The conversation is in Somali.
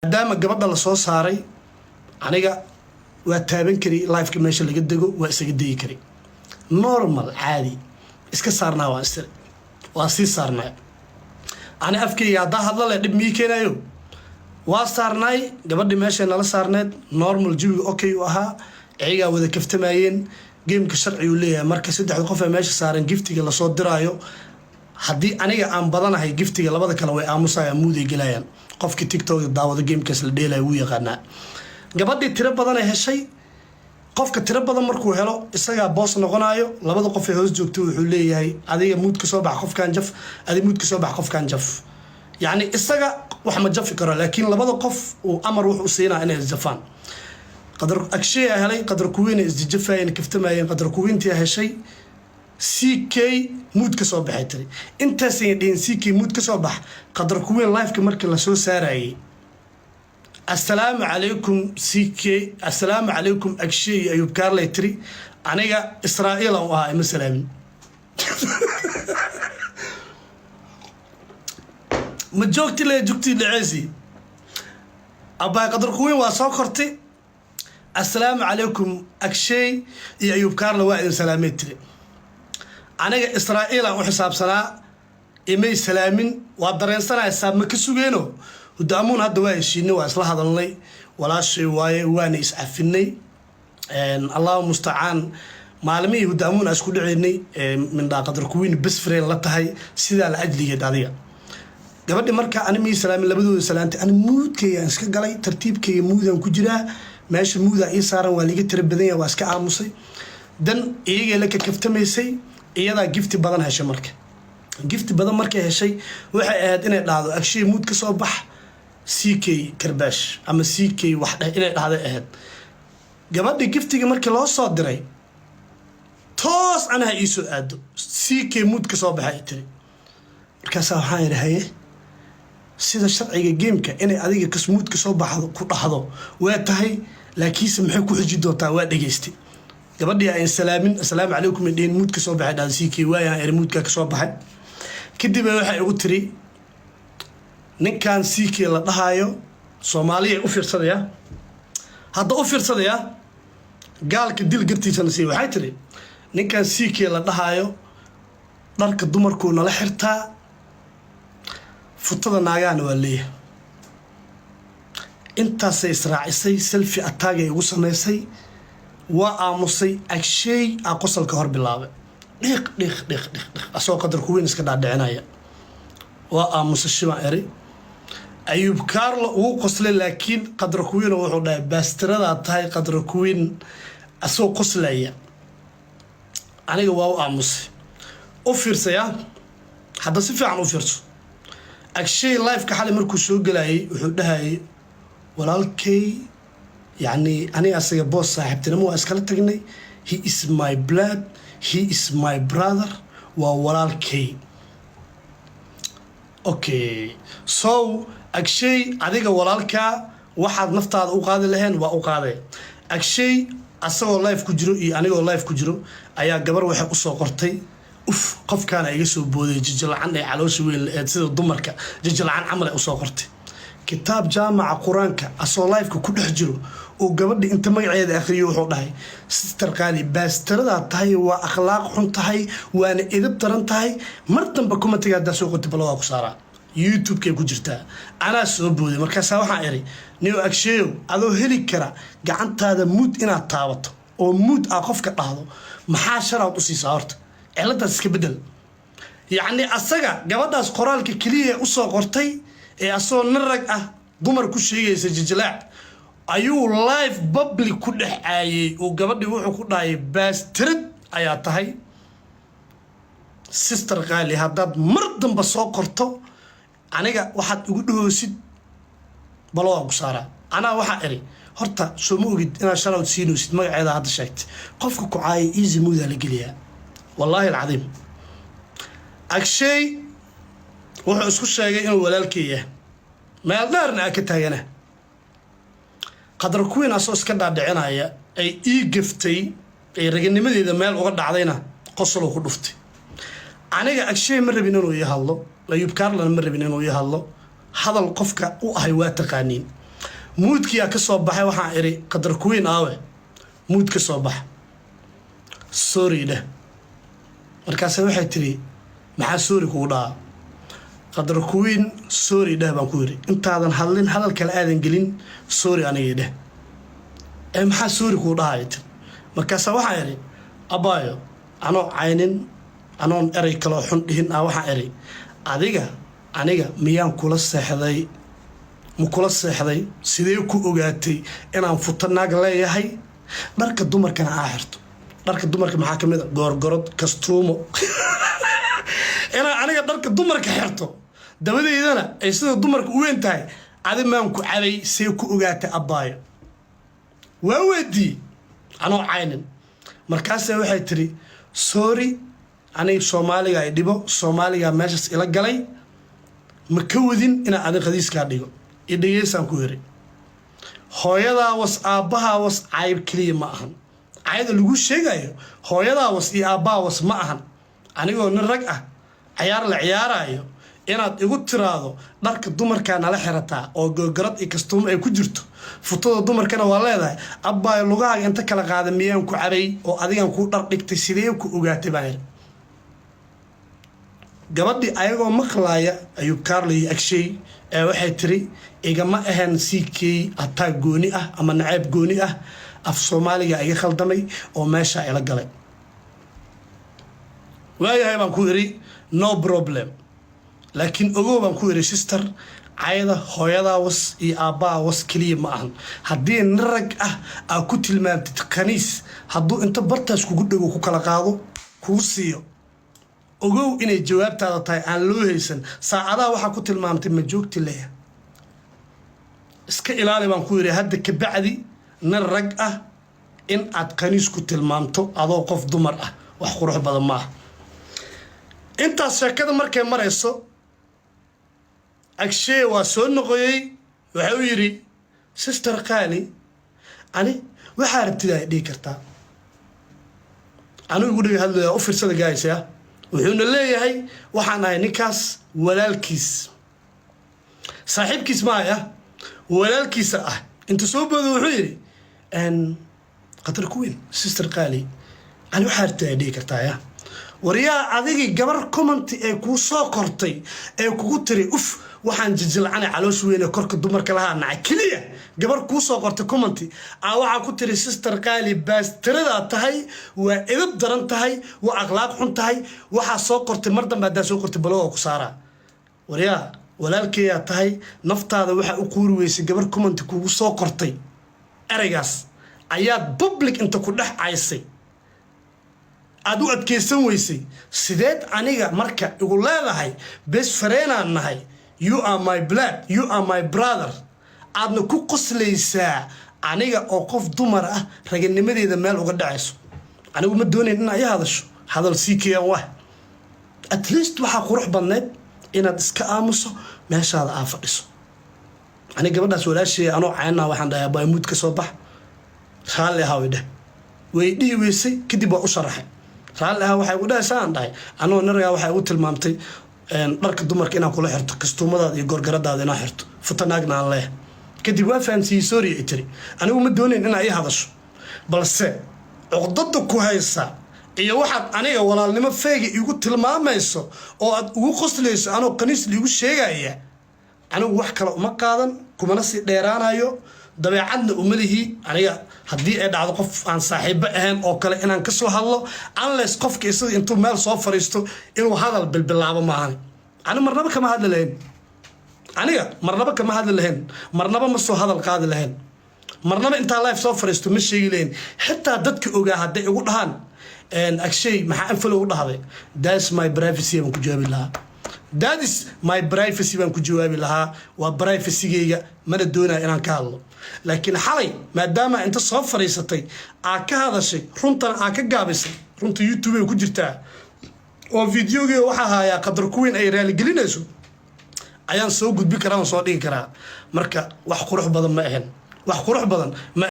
Maadaama gabadha lasoo saaray, aniga waa taaban kari. Liveka meesha laga dego waa isaga degi kari, normal, caadi iska saarnaa. Waa istiri, waa sii saarnaa. Ani afkayga haddaa hadla le, dhib mii keenayo. Waa saarnaay gabadhii meeshay nala saarneed, normal, jawiga okay u ahaa, iyagaa wada kaftamayeen. Gameka sharciguu leeyahay. Marka saddexda qof ee meesha saaran, giftiga lasoo diraayo, haddii aniga aan badanahay, giftiga labada kale way aamusayaan, muuday gelayaan. Qofkii TikTok daawado, gamekaas la dheelaya wuu yaqaanaa. Gabadhii tiro badanay heshay. Qofka tiro badan markuu helo, isagaa boos noqonayo. Labada qof ee hoos joogto wuxuu leeyahay: "Adiga mute ka soo bax, qofkan jaf. Adiga mute ka soo bax, qofkan jaf." Yacni isaga wax ma jafi karo, laakiin labada qof uu amar wuxuu siinaa inay isjafaan. Qadar Agsheya helay, Qadar Kuweyna isjafayeen, kaftamayeen. Qadar Kuweyntii heshay. CK mute ka soo baxay tiri. Intaasay dhihin CK mute ka soo bax, Qadar Kuweyn liveka markii lasoo saarayay, "Assalaamu calaykum CK, assalaamu calaykum Agshe iyo Ayuub Kaarley," tiri. Aniga Israa'iil aan u ahaa, ima salaamin. Ma joogti le, jugtii dhaceesi abbaay. Qadar Kuweyn waa soo kortay. "Assalaamu calaykum Agsheey iyo Ayuub Kaarle, waa idin salaamay," tiri. Aniga Israa'iil aan u xisaabsanaa, imay salaamin. Waa dareensanaysaa, ma ka sugeeno. Hudaamuun hadda waa heshiinay, waa isla hadalnay, walaashay waaye, waana iscafinay, Allahu mustacaan. Maalmihii Hudaamuun aan isku dhaceynay, mindhaa Qadar Kuwiin best friend la tahay, sidaa la ajligeed. Adiga gabadhi marka ani mii salaamin, labadooda salaantay. Ani mutekaygaan iska galay, tartiibkayga muteaan ku jiraa. Meesha muteaa ii saaran, waa liiga tira badan yahay, waa iska aamusay. Dan iyagay la kakaftamaysay, iyadaa gifti badan heshay. Marka gifti badan markay heshay, waxay ahayd inay dhahdo: "Agshay, mute ka soo bax, CK karbaash ama CK wax dheh," inay dhahday ahayd. Gabadhi giftiga markii loo soo diray, toos anaha iisoo aado. "CK mute ka soo baxay," tiri. Markaasaa waxaan idhi: "Haye." Sida sharciga gameka, inay adiga mute ka soo baxdo ku dhahdo waa tahay, laakiinse maxay ku xiji doontaa? Waa dhegaystay. Gabadhii ayn salaamin, "Assalaamu calaykum" ay dhihin, "Mute ka soo baxay," dhahda CK. Waayaan eri, muteka ka soo baxay. Kadib waxay igu tiri: "Ninkan CK la dhahaayo, Soomaaliya u fiirsadaya, hadda u fiirsadaya, gaalka dil gartiisana siiya." Waxay tiri: "Ninkan CK la dhahaayo dharka dumarkuu nala xirtaa, futada naagaana waa leeyahay." Intaasay israacisay, self attackay igu samaysay. Waa aamusay. Agsheey aa qosolka hor bilaabay, dhiiq dhiiq dhiiq dhiiq dhiiq, asagoo Qadar Kuweyn iska dhaadhicinaya. Waa aamusay, shibaan eri. Ayuub Kaarlo wuu qoslay, laakiin Qadar Kuweyn wuxuu dhahay: "Baastiradaa tahay, Qadar Kuweyn," asagoo qoslaya. Aniga waa u aamusay. U fiirsaya hadda, si fiican u fiirso. Agshay liveka xalay markuu soo gelayay, wuxuu dhahayay: "Walaalkay, yacni aniga asaga boos saaxiibtinimo waa iskala tagnay. He is my blood, he is my brother, waa walaalkay." Okay, so Agshay, adiga walaalkaa waxaad naftaada u qaadi laheen waa u qaaday. Agshay asagoo live ku jiro iyo anigoo live ku jiro ayaa gabar waxay usoo qortay: "Uf, qofkaana iga soo booday, jijilcan ee caloosha weyn eed, sida dumarka jijilcan camal," ay usoo qortay. Kitaab jaamaca Qur-aanka, asoo liveka ku dhex jiro oo gabadha inta magaceeda akhriyo, wuxuu dhahay: "Sister qaali, baastaradaa tahay, waa akhlaaq xun tahay, waana edab daran tahay. Mar dambe commentiga haddaa soo qortay, bal waa ku saaraa." YouTube-kay ku jirtaa. Anaa soo booday. Markaasaa waxaan iri: "Niyo Agsheeyow, adoo heli kara gacantaada mute inaad taabato oo mute aa qofka dhahdo, maxaa shoutout u siisaa? Horta ciladaas iska bedel." Yacni asaga gabadhaas qoraalka keliya usoo qortay ee asagoo nin rag ah dumar ku sheegaysa jijilaac, ayuu live public ku dhex caayey oo gabadhii wuxuu ku dhahay: "Baastirad ayaa tahay, sister qaali. Haddaad mar damba soo qorto aniga waxaad igu dhahoosid, balo waan ku saaraa." Anaa waxaa iri: "Horta soo ma ogid inaad shoutout siinaysid magaceeda hadda sheegtay? Qofka ku caaya easy muteaa la geliyaa." Wallaahi alcadiim, Agshay wuxuu isku sheegay inuu walaalkay yahay, meel dheerna aa ka taagana. Qadar Queen asoo iska dhaadhicinaya ay ii gaftay, ay raganimadeeda meel uga dhacdayna, qosoluu ku dhuftay. Aniga Agshay ma rabin inuu ii hadlo, Ayuub Kaarlana ma rabin inuu ii hadlo. Hadal qofka u ahay waa taqaaniin. Mute-kiyaa ka soo baxay. Waxaan idhi, "Qadar Kuwiin aawe? Mute ka soo bax, sorry dheh." Markaase waxay tiri, "Maxaa sorry kugu dhahaa?" "Qadar Kuwiin, sorry dheh," baan ku yidhi. "Intaadan hadlin, hadal kale aadan gelin, sorry anigii dheh." "Ee maxaa sorry kugu dhahaya?" tiri. Markaase waxaan idhi, "Abaayo, anoo caynin, anoon erey kaloo xun dhihin ah, waxaan idhi, adiga aniga miyaan kula seexday? Ma kula seexday? Sidee ku ogaatay inaan futo naag leeyahay, dharka dumarkana aa xirto? Dharka dumarka maxaa ka mid a? Goorgorod, kastuumo. Inaan aniga dharka dumarka xirto, dabadeydana ay sida dumarka u weyn tahay, adi maan ku cabay? See ku ogaatay, abbaayo?" Waa weydii anoo caynin. Markaase waxay tiri, "Sorry, aniga Soomaaliga ay dhibo, Soomaaliga meeshaas ila galay, ma ka wadin inaan adin khadiiskaa dhigo." Idhegeysaan ku yiri, hooyadaa was, aabbahaa was, cayb keliya ma ahan. Cayda lagu sheegayo hooyadaa was iyo aabbaha was ma ahan. Anigoo nin rag ah, cayaar la ciyaarayo, inaad igu tiraahdo dharka dumarkaa nala xirataa oo googarad iyo kastuumo ay ku jirto, futada dumarkana waa leedahay, abbaayo, lugahaaga inta kala qaada miyaan ku cabay oo adigan kuu dhar dhigtay? Sidee ku ogaatay?" baan iri. Gabadhii ayagoo maqlaaya Ayuub Kaarlo iyo Agshay ee waxay tiri, "Igama ahayn CK ataa gooni ah ama naceeb gooni ah, af Soomaaliga iga khaldamay oo meeshaa ila galay." "Waayahay," baan ku iri, "no problem, laakiin ogow," baan ku iri, "sister, cayda hooyadaa was iyo aabbaha was keliya ma ahan. Haddii nin rag ah aa ku tilmaamtid khaniis, hadduu inta bartaas kugu dhego ku kala qaado kugu siiyo, ogow inay jawaabtaada tahay aan loo haysan saacadaha waxaa ku tilmaamtay ma joogti leeya. Iska ilaali," baan ku yidhi, "hadda kabacdi nin rag ah in aad khaniis ku tilmaamto adoo qof dumar ah, wax qurux badan maaha." Intaas sheekada markay marayso, Agshee waa soo noqoyey. Waxa uu yidhi, "Sister qaali, ani waxaa rabtid ay dhihi kartaa." Anigu igu dhiga hadlaya, u fiirsada guys ya. Wuxuuna leeyahay, "Waxaan ahay ninkaas walaalkiis, saaxiibkiis maaya, walaalkiisa ah." Inta soo boodo wuxuu yidhi, "Qatar Kuweyn, sister qaali, ani waxaa rabtid ay dhihi kartaa." Ya waryaa, adigii gabar comment-i ee kuu soo kortay ee kugu tiri, "Uf, waxaan jijilcanay caloosh weyn ee korka dumarka lahaa nacay," keliya gabar kuu soo qortay comment-i aa waxaa ku tiri, "Sister qaali, baastiradaa tahay, waa edab daran tahay, waa akhlaaq xun tahay." Waxaa soo qortay, mar dambe haddaa soo qortay, baloga ku saaraa. Waryaa, walaalkeeyaa tahay, naftaada waxaa u quuri weysay gabar comment-i kugu soo qortay ereygaas ayaad public inta ku dhex caysay, aada u adkaysan weysay. Sideed aniga marka igu leedahay best friend-aan nahay, you are my blood, you are my brother, aadna ku qoslaysaa aniga oo qof dumar ah raganimadeeda meel uga dhacayso? Anigu ma doonayn in ay hadasho hadal sii keeyaan wah. At least waxaa qurux badneyd inaad iska aamuso, meeshaada aa fadhiso. Aniga gabadhaas walaasheey anoo caynaa waxaan dhahay, "Abaa, mute ka soo bax, raalli ahaa." Way dheh, way dhihi weysay. Kadib waa u sharaxay, "Raalli ahaa." Waxay igu dhahaysaa, aan dhahay, anoo naragaa waxay igu tilmaamtay dharka dumarka inaan kula xirto, kastuumadaada iyo gorgaradaada inaan xirto, futanaagna aan leeyahay. Kadib waa fahamsiiyey, "Sorry," ay tiri. Anigu ma doonayn inaa ii hadasho, balse cuqdada ku haysa iyo waxaad aniga walaalnimo feega igu tilmaamayso oo aad ugu qoslayso anoo qaniis liigu sheegaya, anigu wax kale uma qaadan, kumana sii dheeraanayo, dabeecadna uma lihi. Aniga haddii ay dhacdo qof aan saaxiibo ahayn oo kale inaan kasoo hadlo, unless qofka isaga intuu meel soo fariisto inuu hadal bilbilaabo maahan, ani marnaba kama hadli lahayn. Aniga marnaba kama hadli lahayn, marnaba ma soo hadal qaadi lahayn, marnaba intaa live soo fariisto ma sheegi lahayn. Xitaa dadka ogaa hadday igu dhahaan, "Agshay, maxaa unfollow u dhahday?" "That's my privacy," baan ku jawaabi lahaa. "That is my privacy," baan ku jawaabi lahaa. Waa privacygeyga, mana doonaya inaan ka hadlo. Laakiin xalay maadaama inta soo fariisatay aa ka hadashay, runtana aa ka gaabisay, runta YouTube ay ku jirtaa oo videogii waxaa hayaa Qadar Kuweyn ay raaligelinayso ayaan soo gudbi karaa oon soo dhigi karaa. Marka wax qurux badan ma ahan, wax qurux badan ma